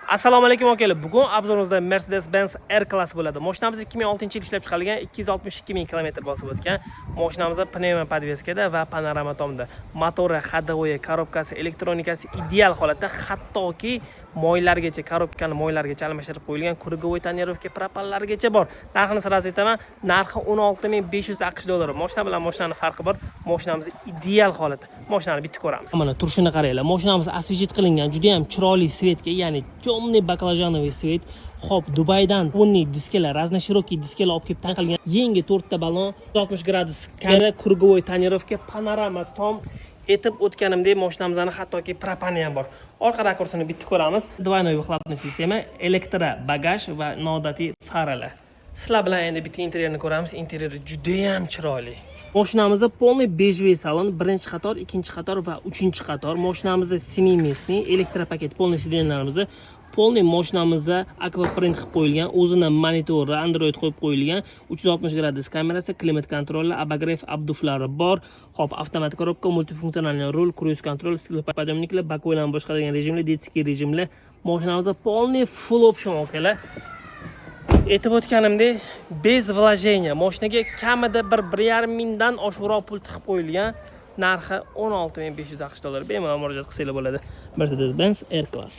Assalomu alaykum, akalar. Bugun обзор imizda Mercedes-Benz R-Class bo'ladi. Mashinamiz 2006-yil ishlab chiqarilgan, 262 ming kilometr bosib o'tgan. Mashinamiz пневмо подвеска da va panorama tomda. Motori, ходовой, korobkasi, elektronikasi ideal holatda, hattoki moylargacha, korobkani moylargacha almashtirib qo'yilgan, круговой тонировка, propanlargacha bor. Narxini сразу aytaman, narxi 16 500 AQSh dollari. Mashina bilan mashinani farqi bor. Mashinamiz ideal holatda. Mashinani bitta ko'ramiz. Mana turishini qaranglar. Mashinamiz освещить qilingan, juda ham chiroyli цвет ga, ya'ni темный баклажановый цвет. Xo'p, Dubaydan умный diskalar, разноширокий diskalar olib kelib taqilgan. Yangi to'rtta balon, 60 gradus kamera, круговой тонировка, panorama tom. Aytib o'tganimdek, mashinamizni hattoki propani ham bor. Orqa rakursini bitta ko'ramiz. Двойной выхлопной система, elektro bagaj va noodatiy faralar. Sizlar bilan endi bitta interyerni ko'ramiz. Interyeri juda ham chiroyli. Mashinamizda полный бежевый salon, birinchi qator, ikkinchi qator va uchinchi qator. Mashinamizda семиместный, электропакет полный сиденья larimizni, полный mashinamizda аквапринт qilib qo'yilgan, o'zini monitori, Android qo'yib qo'yilgan, 360 gradus kamerasi, климат-контроль, обогрев, обдув lari bor. Xo'p, avtomat коробка, мультифункциональный rul, круиз-контроль, стеклоподъемник lar, боковой larni boshqaradigan rejimli, детский rejimli. Mashinamizda полный full option, akalar. Aytib o'tganimdek, без вложения. Mashinaga kamida 1-1,5 mingdan oshiqroq pul tiqib qo'yilgan. Narxi 16 500 AQSh dollari. Bemalol murojaat qilsanglar bo'ladi. Mercedes-Benz R-Class.